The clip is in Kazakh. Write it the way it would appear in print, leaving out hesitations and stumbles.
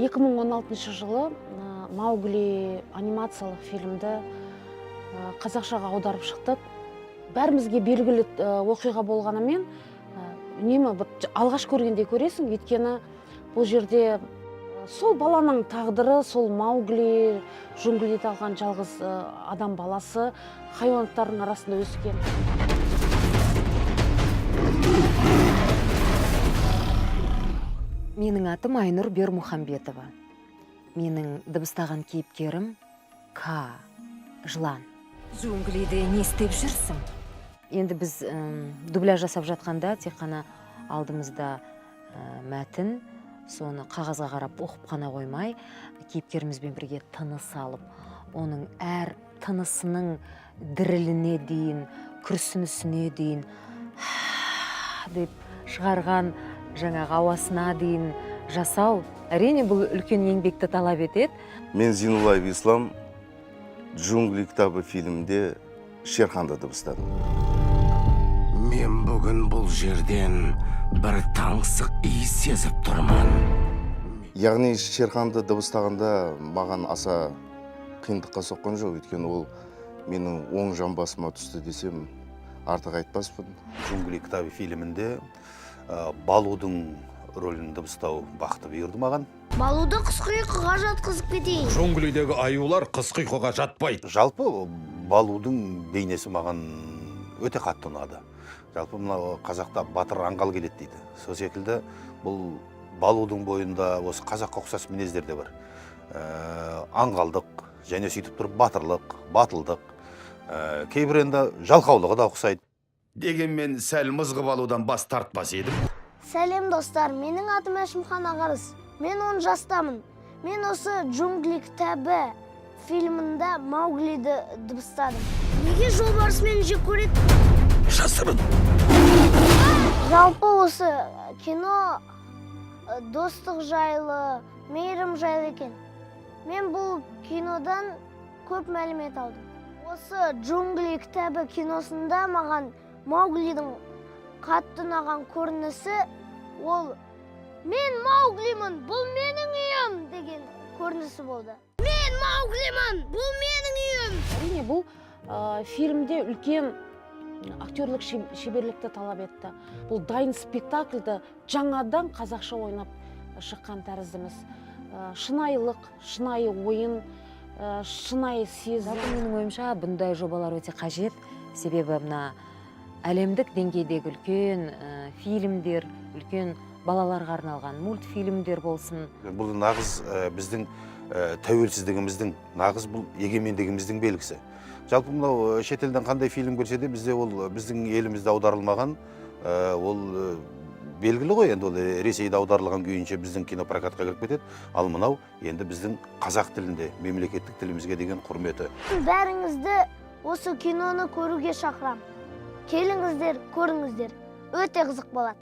2016 жылы «Маугли» анимациялық фильмді қазақшаға аударып шықтық. Бәрімізге белгілі оқиға болғанымен, үнемі бір алғаш көргендей көресің, өйткені бұл жерде сол баланың тағдыры, сол Маугли, джунглиде алған жалғыз адам баласы, хайуанаттардың арасында өскен. Менің атым Айнұр Бермұхамбетова. Менің дыбыстаған кейіпкерім Ка, жылан. Джунглиде не істеп жүрсің? Енді біз дубляж жасап жатқанда тек қана алдымызда мәтін, соны қағазға қарап оқып қана қоймай, кейіпкерімізбен бірге тыныс алып, оның әр тынысының діріліне дейін, күрсінісіне дейін, деп шығарған жаңағы ауасына дейін жасау, әрине, бұл үлкен еңбекті талап етеді. Мен, Зейнуллаев Ислам, «Джунгли кітабы» фильмінде Шерханды дыбыстадым. Мен бүгін бұл жерден бір таңсық иіс сезіп тұрмын. Яғни Шерханды дыбыстағанда маған аса қиындыққа соққан жоқ, өйткені ол менің оң жамбасыма түсті десем, артық айтпаспын. «Джунгли кітабы» фильмінде Балудың рөлін дыбыстау бақыты бұйырды маған. Балуды қысқы ұйқыға жатқызып кетейін. Джунглидегі аюлар қысқы ұйқыға жатпайды. Жалпы, Балудың бейнесі маған өте қатты ұнады. Жалпы, мынау қазақта «батыр аңғал келеді» дейді, сол секілді бұл Балудың бойында осы қазаққа ұқсас мінездер де бар. Аңғалдық және сөйтіп тұрып батырлық, батылдық, кейбір енді жалқаулығы да ұқсайды. Дегенмен сәл мызғып алудан бас тартпас едім. Сәлем, достар! Менің атым Әшімхан Ағарыс. Мен 10 жастамын. Мен осы «Джунгли кітабы» фильмінде Мауглиді дыбыстадым. Неге жолбарыс мені жек көреді? Жасырын. Жалпы, осы кино достық жайлы, мейірім жайлы екен. Мен бұл кинодан көп мәлімет алдым. Осы «Джунгли кітабы» киносында маған Мауглидің қатты ұнаған көрінісі ол «Мен Мауглимін, бұл менің үйім» деген көрінісі болды. «Мен Мауглимін, бұл менің үйім». Әрине, бұл фильмде үлкен актерлік шеберлікті талап етті. Бұл дайын спектакльді жаңадан қазақша ойнап шыққан тәріздіміз. Шынайылық, шынайы ойын, шынайы сезім. Жалпы, менің ойымша, бұндай жобалар өте қажет, себебі мына әлемдік деңгейдегі үлкен фильмдер, үлкен балаларға арналған мультфильмдер болсын. Бұл нағыз біздің тәуелсіздігіміздің, нағыз бұл егемендігіміздің белгісі. Жалпы, мынау шетелден қандай фильм көрсе де, бізде ол біздің елімізде аударылмаған, ол белгілі ғой енді, ол Ресейде аударылған күйінше біздің кинопрокатқа кіріп кетеді. Ал мынау енді біздің қазақ тілінде, мемлекеттік тілімізге деген құрметі. Бәріңізді осы киноны көруге шақырам. Келіңіздер, көріңіздер, өте қызық болады.